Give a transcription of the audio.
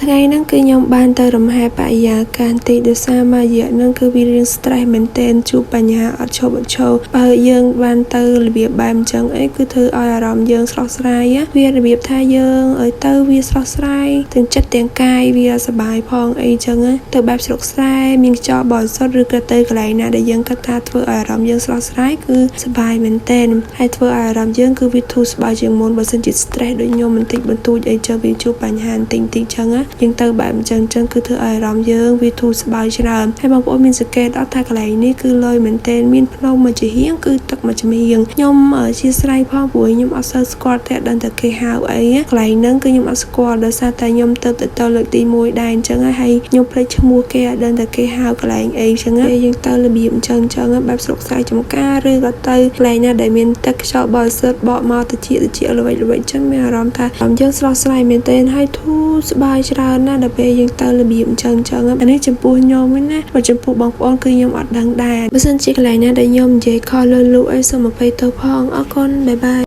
ថ្ងៃហ្នឹងគឺខ្ញុំបានទៅរំហែបរិយាកាសបន្តិចដោយសារមួយរយៈហ្នឹងគឺវារៀង stress មែនទែនជួបបញ្ហាអត់ឈប់អត់ឈរបើយើងបានទៅរបៀបបែបអញ្ចឹងអីគឺធ្វើឲ្យអារម្មណ៍យើងស្រស់ស្រាយវារបៀបថាយើងឲ្យទៅវាស្រស់ស្រាយទាំងចិត្តទាំងកាយវាសប្បាយផងអីចឹងទៅបែបស្រុកស្រែមានខ្យល់បរិសុទ្ធឬក៏ទៅកន្លែងណាដែលយើងគិតថាធ្វើឲ្យអារម្មណ៍យើងស្រស់ស្រាយគឺសប្បាយមែនទែនហើយធ្វើឲ្យអារម្មណ៍យើងគឺវាធូរស្បើយជាងមុនបើសិនជា stress ដូចខ្ញុំបន្តិចបន្តួចអីចឹងវាជួបបញ្ហាបន្តិចបន្តិចចឹងណាយើងទៅបែបអញ្ចឹងចឹងគឺធ្វើឲ្យអារម្មណ៍យើងវាធូរស្បើយច្រើនហើយបងប្អូនមានសង្កេតអត់ថាកន្លែងនេះគឺលយមែនទែនមានភ្នំមួយជាហៀងគឺទឹកមួយចំហៀងខ្ញុំជាស្រ័យផងព្រោះខ្ញុំអត់សូវស្គាល់តែដឹងតែគេហៅអីកន្លែងហ្នឹងគឺខ្ញុំអត់ស្គាល់ដោយសារតែខ្ញុំទៅទៅលើកទី1ដែរអញ្ចឹងហើយខ្ញុំភ្លេចឈ្មោះគេអត់ដឹងតែគេហៅកន្លែងអីអញ្ចឹងពេលយើងទៅរបៀបអញ្ចឹងអញ្ចឹងបែបស្រុកស្រែចំការឬក៏ទៅកន្លែងណាដែលមានទឹកខ្យល់បរិសុទ្ធបក់មកតិចតិចល្វិចល្វិចអញ្ចឹងមានអារម្មណ៍ថាយើងស្រស់ស្រាយមែនទែនហើយធូរស្បើយច្រើនណាស់ដល់ពេលយើងទៅរបៀបអញ្ចឹងអញ្ចឹងអានេះចំពោះខ្ញុំវិញណាបើចំពោះបងប្អូនគឺខ្ញុំអត់ដឹងដែរបើសិនជាកន្លែងណាដែលខ្ញុំនិយាយខុសលើលូអីសូមអភ័យទោសផងអរគុណ bye bye.